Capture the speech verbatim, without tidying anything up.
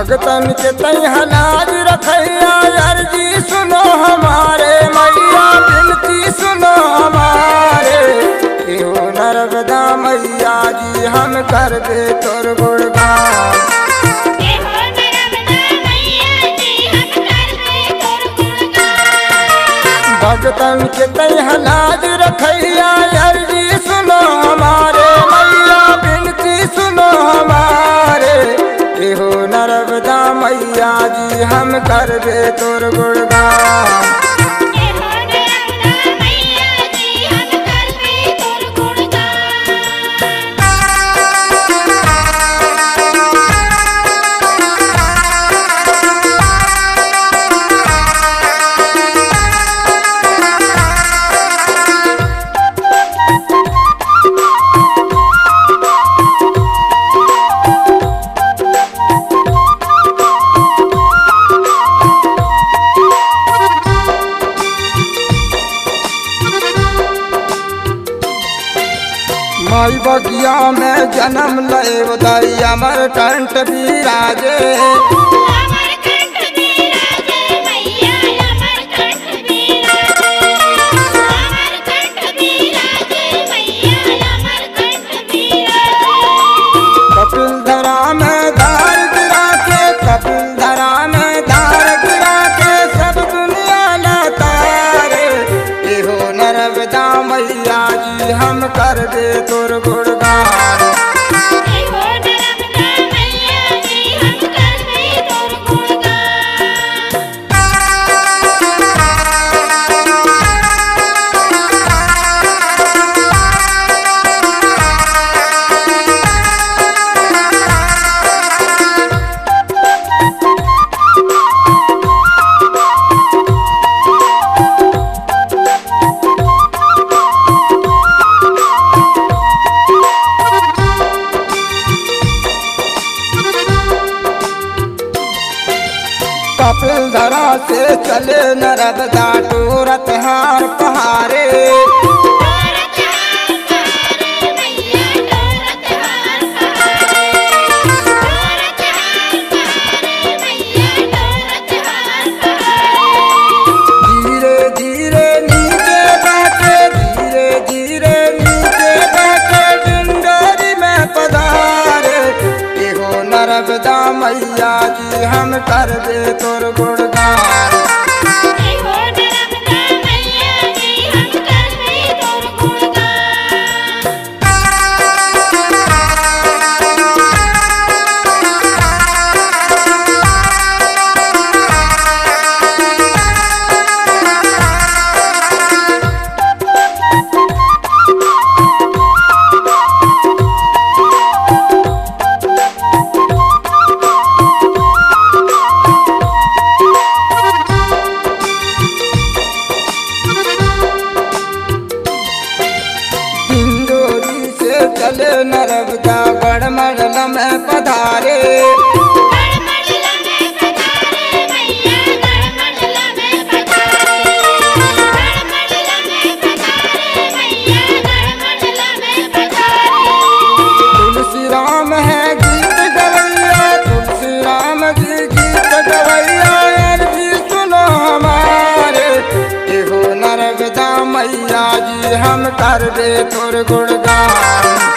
भगतन के तैं लाज रखैया, अर्जी सुनो हमारे मैया, बिनती सुनो हमारे। एहो नर्मदा मैया जी, हम करबे तोर गुणगान। एहो नर्मदा मैया जी, हम करबे तोर गुणगान। भगतन के तैं लाज रखैया, अर्जी सुनो हमारे मैया, बिनती सुनो हमारे। एहो नर्मदा मैया जी, हम करबे तोर गुणगान। एहो नर्मदा मैया जी, हम करबे तोर गुणगान। माई बगिया में जन्म ले उदय अमरकंठ बिराजे। अमरकंठ बिराजे मैया, अमरकंठ बिराजे। अमरकंठ बिराजे मैया, अमरकंठ बिराजे। कपिल धरा में धार गिरा के, कपिल धरा में धार गिरा के सब दुनिया लतारे। एहो नर्मदा मैया जी, हम करबे तोर गुणगान। एहो नर्मदा मैया जी, हम करबे तोर गुणगान। कपिल धरा से चले नर्मदा टोरत हार पहारे। धीरे धीरे नीचे बहके, धीरे धीरे नीचे बहके, डिंडोरी में पधारे। एहो नर्मदा मैया जी, हम करबे तोर गुणगान। एहो नर्मदा मैया जी, हम करबे तोर गुणगान। डिंडोरी से चले नर्मदा, गढ़मंडला में पधारे। गढ़मंडला में पधारे मैया, गढ़मंडला में पधारे। गढ़मंडला में पधारे मैया, गढ़मंडला में पधारे। तुलसी राम है गीत गवैया, तुलसी राम जी गीत गवैया, अर्जी सुनो हमारे। एहो नर्मदा मैया जी, हम करबे तोर गुणगान।